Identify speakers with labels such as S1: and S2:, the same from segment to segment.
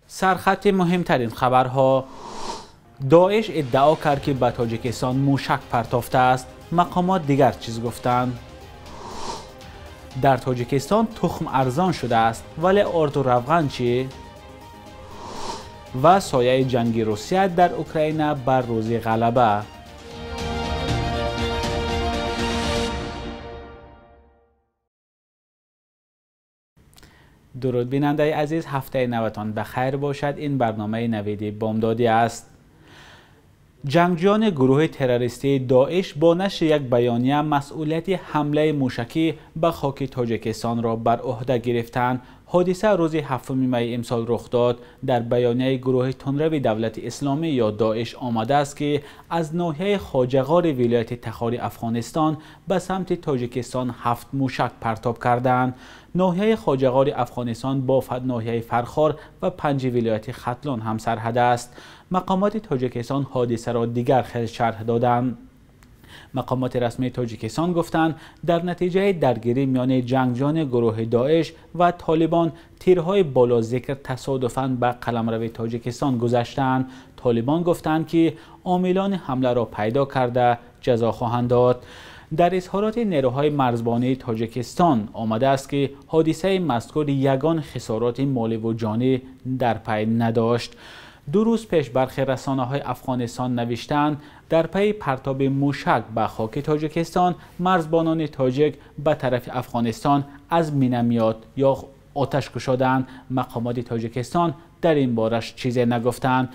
S1: Сархати муҳимтарин хабарҳо. Доиш иддао кард, ки ба Тоҷикистон мушак партофтааст. Мақомот дигар чиз гуфтанд. Дар Тоҷикистон тухм арзон шудааст, вале орду равған чӣ? Ва сояи ҷанги Русия дар Украина бар рӯзи ғалаба. Дуруд бинандаи азиз, ҳафтаи наватон ба хайр бошад. Ин барномаи навиди бомдодӣ аст. Ҷангҷӯёни гурӯҳи террористии Доиш бо нашри як баёния масъулияти ҳамлаи мушакӣ ба хоки Тоҷикистонро бар уҳда гирифтанд. Ҳодиса рӯзи 7 майи имсол рух дод. Дар баёнияи гурӯҳи тундрави Давлати Исломӣ ё Доиш омадааст, ки аз ноҳияи Хоҷағори вилояти Тахори Афғонистон ба самти Тоҷикистон 7 мушак партоб кардаанд. Ноҳияи Хоҷағори Афғонистон бо ноҳияи Фархор ва 5 вилояти Хатлон ҳамсарҳад аст. Мақомоти Тоҷикистон ҳодисаро дигар хел шарҳ доданд. Мақомоти расмии Тоҷикистон гуфтанд, дар натиҷаи даргирӣ миёни ҷангҷӯёни гурӯҳи Доиш ва Толибон тирҳои болозикр тасодуфан ба қаламрави Тоҷикистон гузаштаанд. Толибон гуфтанд, ки омилони ҳамларо пайдо карда ҷазо хоҳанд дод. Дар изҳороти нерӯҳои марзбонии Тоҷикистон омадааст, ки ҳодисаи мазкур ягон хисороти моливу ҷонӣ дар пай надошт. 2 рӯз пеш бархе расонаҳои Афғонистон навиштанд, дар пайи партоби мушак ба хоки Тоҷикистон марзбонони тоҷик ба тарафи Афғонистон аз минамиёт ё оташ кушоданд. Мақомоти Тоҷикистон дар ин бораш чизе нагуфтанд.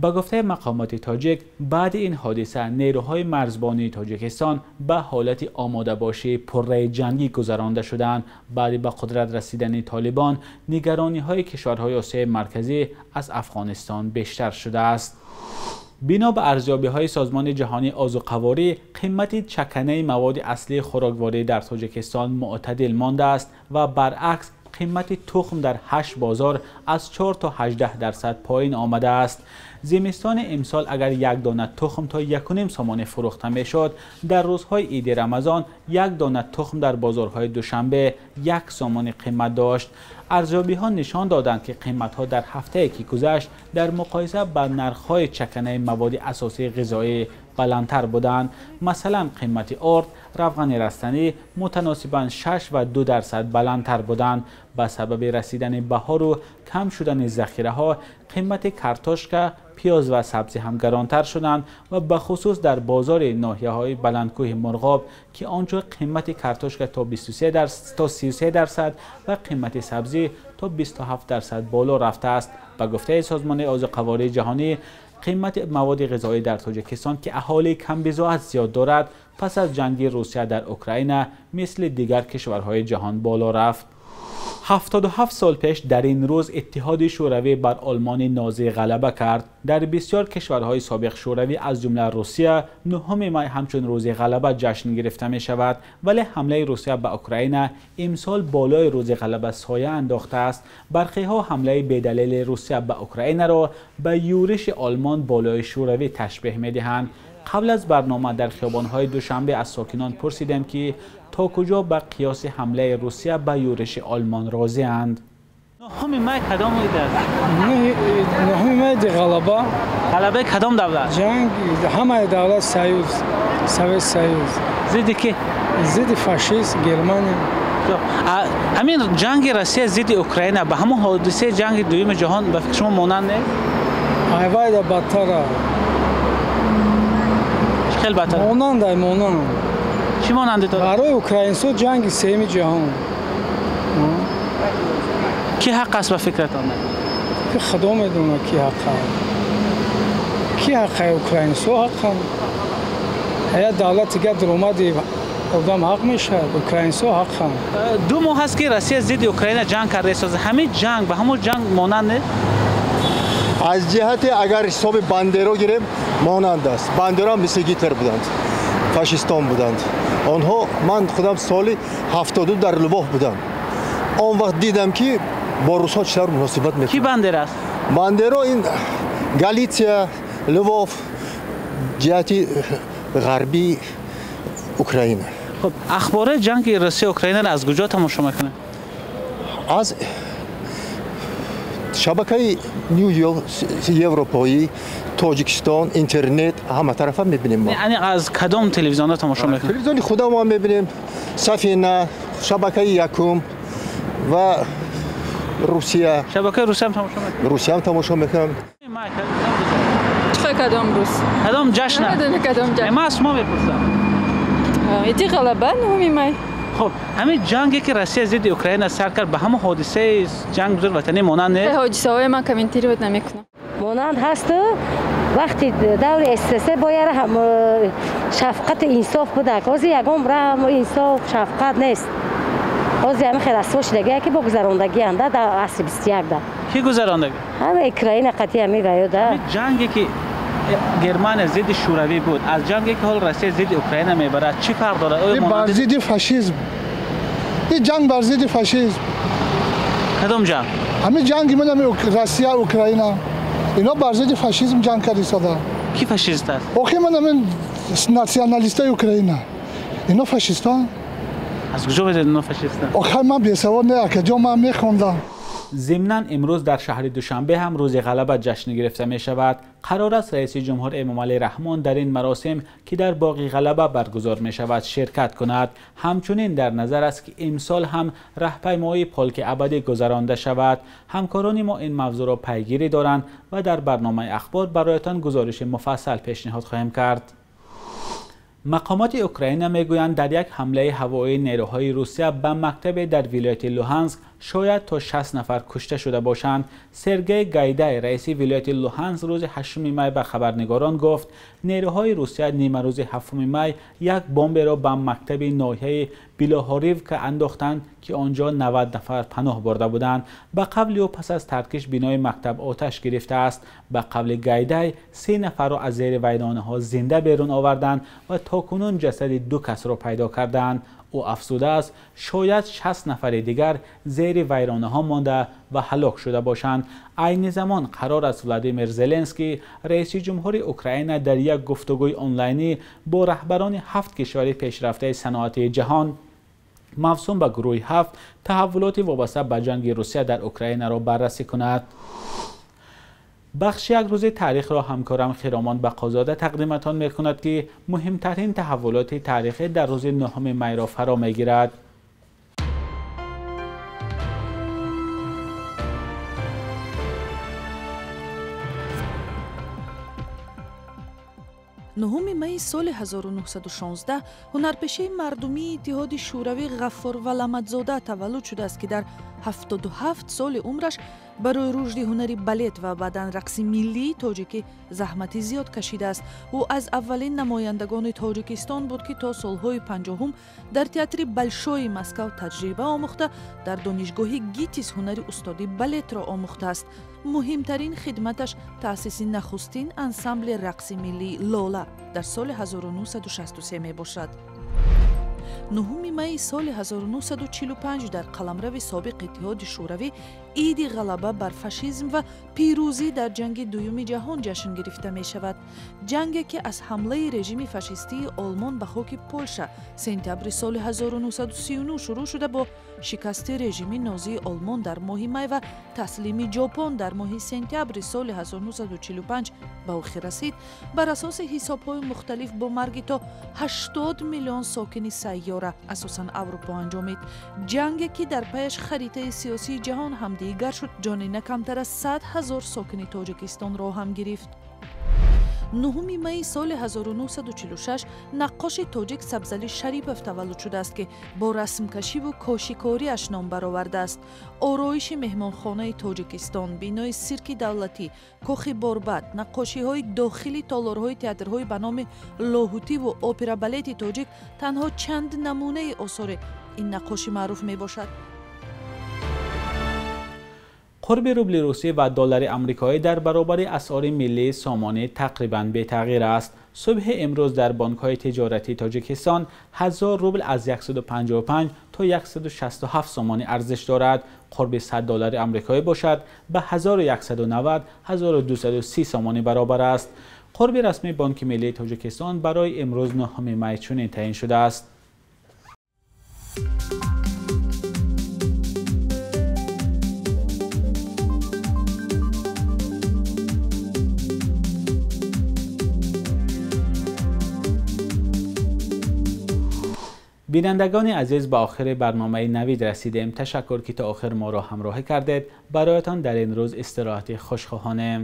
S1: Ба гуфтаи мақомоти тоҷик, баъди ин ҳодиса нерӯҳои марзбонии Тоҷикистон ба ҳолати омодабошии пурраи ҷангӣ гузаронда шуданд. Баъди ба қудрат расидани Толибон нигарониҳои кишварҳои Осиёи Марказӣ аз Афғонистон бештар шудааст. Бино ба арзёбиҳои Созмони ҷаҳонии озуқаворӣ, қимати чаканаи маводи аслии хӯрокворӣ дар Тоҷикистон мӯътадил мондааст ва баръакс қимати тухм дар 8 бозор аз 4 то 18% поин омадааст. Зимистони имсол агар як дона тухм то 1.5 сомонӣ фурӯхта мешуд, дар рӯзҳои иди Рамазон як дона тухм дар бозорҳои Душанбе 1 сомонӣ қимат дошт. Арзёбиҳо нишон доданд, ки қиматҳо дар ҳафтае ки гузашт дар муқоиса ба нархҳои чаканаи маводи асосии ғизоӣ баландтар буданд. Масалан, қимати орд, равғани растанӣ мутаносибан 6.2% баландтар буданд. Ба сабаби расидани баҳору кам шудани захираҳо қимати картошка, пиёз ва сабзӣ ҳам гаронтар шуданд ва бахусус дар бозори ноҳияҳои баландкӯҳи Мурғоб, ки онҷо қимати картошка то 33% ва қимати сабзӣ то 27% боло рафтааст. Ба гуфтаи Созмони озуқавории ҷаҳонӣ, қимати маводи ғизоӣ дар Тоҷикистон, ки аҳолии камбизоат зиёд дорад, пас аз ҷанги Русия дар Украина мисли дигар кишварҳои ҷаҳон боло рафт. 77 сол пеш дар ин рӯз Иттиҳоди Шӯравӣ бар Олмони нозӣ ғалаба кард. Дар бисёр кишварҳои собиқ Шӯравӣ аз ҷумла Русия 9 май ҳамчун рӯзи ғалаба ҷашн гирифта мешавад, вале ҳамлаи Русия ба Украина имсол болои рӯзи ғалаба соя андохтааст. Бархеҳо ҳамлаи бедалели Русия ба Украинаро ба юриши Олмон болои Шӯравӣ ташбеҳ медиҳанд. Қабл аз барнома дар хиёбонҳои Душанбе аз сокинон пурсидем, ки то куҷо ба қиёси ҳамлаи Русия ба юриши Олмон розианд. 9 май кадом ид аст?
S2: 9 май ғалаба.
S1: Ғалабаи кадом давлат?
S2: Ҷанг ҳамаи давлат Союз, Совет Союз.
S1: Зидди ки?
S2: Зидди фашист Германия.
S1: Ҳамин ҷанги Россия зидди Украина ба ҳамон ҳодисаи ҷанги дуюми ҷаҳон ба фикри шумо монанд нест?
S2: Айвайда бадтара.
S1: Хеле бадтар.
S2: Монандай, монанд.
S1: Чӣ монанди дорад?
S2: Барои украинсо ҷанги сеюми ҷаҳон.
S1: Ки ҳақ аст ба фикратон?
S2: Ки Худо медонад ки ҳақ аст. Ки ҳақ аст? Украинсо ҳақанд. Як давлати дигар даромади одам ҳақ мешавад, украинсо ҳақанд.
S1: 2 моҳ аст, ки Россия зидди Украина ҷанг кардааст. Ҳамин ҷанг ба ҳамон ҷанг монанд нест?
S3: Аз ҷиҳати агар ҳисоби Бандеро гирем, монанд аст. Бандеро ҳам мисли Гитлер буданд, фашистон буданд. Онҳо, ман худам соли 72 дар Лвов будам. Он вақт дидам, ки бо русҳо чӣ тавр муносибат мекунанд.
S1: Ки Бандера аст?
S3: Бандеро ин Галитсия, Лвов, ҷиҳати ғарбии Украина.
S1: Хуб, ахбори ҷанги Русия Украинаро аз куҷо тамошо мекунед?
S3: Аз Шабакаи Нью Европоӣ, Тоҷикистон, интернет, ҳама тарафа мебинем мо.
S1: Яъне аз кадом телевизионҳо тамошо мекунед?
S3: Телевизиони худамон мебинем, Сафина, шабакаи якум ва Русия.
S1: Шабакаи Русия ҳам тамошо мекунед?
S3: Русия ҳам тамошо мекунам.
S4: Чӣ кадом рӯз?
S1: Кадом ҷашн?
S4: Намедонам кадом ҷашн.
S1: Ман аз шумо мепурсам.
S4: Иди ғалаба 9 май.
S1: Хуб, ҳамин ҷанге ки Россия зидди Украина сар кард, ба ҳамон ҳодисаи ҷанг бузург ватанӣ монанд нест?
S4: Ҳодисаҳои ман комментировать намекунам.
S5: Монанд ҳасту вақти даври СССР бояд шафқату инсоф будак. Ҳозир ягон раҳму инсоф, шафқат нест. Ҳозир ҳамин хел расво шудагия ки бо гузарондагианд дар асри 21-да.
S1: Ки гузарондагӣ?
S5: Ҳама Украина қатъи ҳамин ваё да.
S1: Ҳамин ҷанге ки Германия зидди Шӯравӣ буд, аз ҷанге ки ҳол Россия зидди Украина мебарад, чӣ фарқ дорад?
S6: Ин бар зидди фашизм. Ин ҷанг бар зидди фашизм.
S1: Кадом ҷанг?
S6: Ҳамин ҷанги ман Россия, Украина. Ино бар зидди фашизм ҷанг кардисода.
S1: Ки фашист аст?
S6: Охи ман ҳамин националистои Украина. Ино фашистон.
S1: Аз куҷо медонед ино фашистанд?
S6: Охи ман бесавод не, акаҷон, ман мехондам.
S1: Зимнан имрӯз дар шаҳри Душанбе ҳам рӯзи ғалаба ҷашн гирифта мешавад. Қарор аст раиси ҷумҳур Эмомалӣ Раҳмон дар ин маросим, ки дар боғи ғалаба баргузор мешавад, ширкат кунад. Ҳамчунин дар назар аст, ки имсол ҳам раҳпаймоии полки абадӣ гузаронда шавад. Ҳамкорони мо ин мавзӯъро пайгирӣ доранд ва дар барномаи ахбор бароятон гузориши муфассал пешниҳод хоҳем кард. Мақомоти Украина мегӯянд, дар як ҳамлаи ҳавоии нерӯҳои Русия ба мактабе дар вилояти Луҳанск шояд то 60 нафар кушта шуда бошанд. Сергей Гайдай, раиси вилояти Луҳанск, рӯзи 8 май ба хабарнигорон гуфт, нерӯҳои Русия нимарӯзи 7 май як бомберо ба мактаби ноҳияи Билоҳоривка андохтанд, ки он ҷо 90 нафар паноҳ бурда буданд. Ба қавли ӯ, пас аз таркиш бинои мактаб оташ гирифтааст. Ба қавли Гайдай, 3 нафарро аз зери вайронаҳо зинда берун оварданд ва то кунун ҷасади 2 касро пайдо карданд. Ӯ афзудааст, шояд 60 нафари дигар зери вайронаҳо монда ва ҳалок шуда бошанд. Айни замон қарор аст Владимир Зеленский, раиси ҷумҳури Украина, дар як гуфтугӯи онлайнӣ бо раҳбарони 7 кишвари пешрафтаи саноатии ҷаҳон мавсум ба гурӯҳи 7 таҳаввулоти вобаста ба ҷанги Русия дар Украинаро баррасӣ кунад. Бахши як рӯзи таърихро ҳамкорам Хиромон Бақозода тақдиматон мекунад, ки муҳимтарин таҳаввулоти таърихӣ дар рӯзи 9 майро фаро мегирад.
S7: Нуҳуми майи соли 1916 ҳунарпешаи мардумии Иттиҳоди Шӯравӣ Ғаффор Валамадзода таваллуд шудааст, ки дар 77 соли умраш барои рушди ҳунари балет ва баъдан рақси миллии тоҷикӣ заҳмати зиёд кашидааст. Ӯ аз аввалин намояндагони Тоҷикистон буд, ки то солҳои 50-ум дар театри Болшои Москав таҷриба омӯхта, дар донишгоҳи ГИТИС ҳунари устоди балетро омӯхтааст. Муҳимтарин хидматаш таъсиси нахустин ансамбли рақси миллии Лола дар соли 1963 мебошад. 9 майи соли 1945 дар қаламрави собиқ Иттиҳоди Шӯравӣ иди ғалаба бар фашизм ва пирӯзӣ дар ҷанги дуюми ҷаҳон ҷашн гирифта мешавад. Ҷанге ки аз ҳамлаи режими фашистии Олмон ба хоки Полша сентябри соли 1939 шурӯъ шуда, бо шикасти режими нозии Олмон дар моҳи май ва таслими Ҷопон дар моҳи сентябри соли 1945 ба охир расид, бар асоси ҳисобҳои мухталиф бо марги то 80 миллион сокини сайёра, асосан Аврупо, анҷомид. Ҷанге ки дар паяш харитаи сиёсии ҷаҳон ҳамдигар шуд, ҷони на камтар аз 100 ҳазор сокини Тоҷикистонро ҳам гирифт. 9 майи соли 1946 наққоши тоҷик Сабзалӣ Шарипов таваллуд шудааст, ки бо расмкашиву кошикориаш ном баровардааст. Ороиши меҳмонхонаи Тоҷикистон, бинои сирки давлатӣ, кохи борбад, наққошиҳои дохили толорҳои театрҳои ба номи Лоҳутиву опера-балети тоҷик танҳо чанд намунаи осори ин наққоши маъруф мебошад.
S1: Қурби рубли русӣ ва доллари амрикоӣ дар баробари асъори миллии сомонӣ тақрибан бетағйир аст. Субҳи имрӯз дар бонкҳои тиҷоратии Тоҷикистон 1000 рубл аз 155 то 167 сомонӣ арзиш дорад. Қурби 100 доллари амрикоӣ бошад ба 1190-1230 сомонӣ баробар аст. Қурби расмии Бонки миллии Тоҷикистон барои имрӯз 9 май чунин таъин шудааст. Бинандагони азиз, ба охири барномаи Навид расидем. Ташаккур, ки то охир моро ҳамроҳӣ кардед. Бароятон дар ин рӯз истироҳати хуш хоҳонем.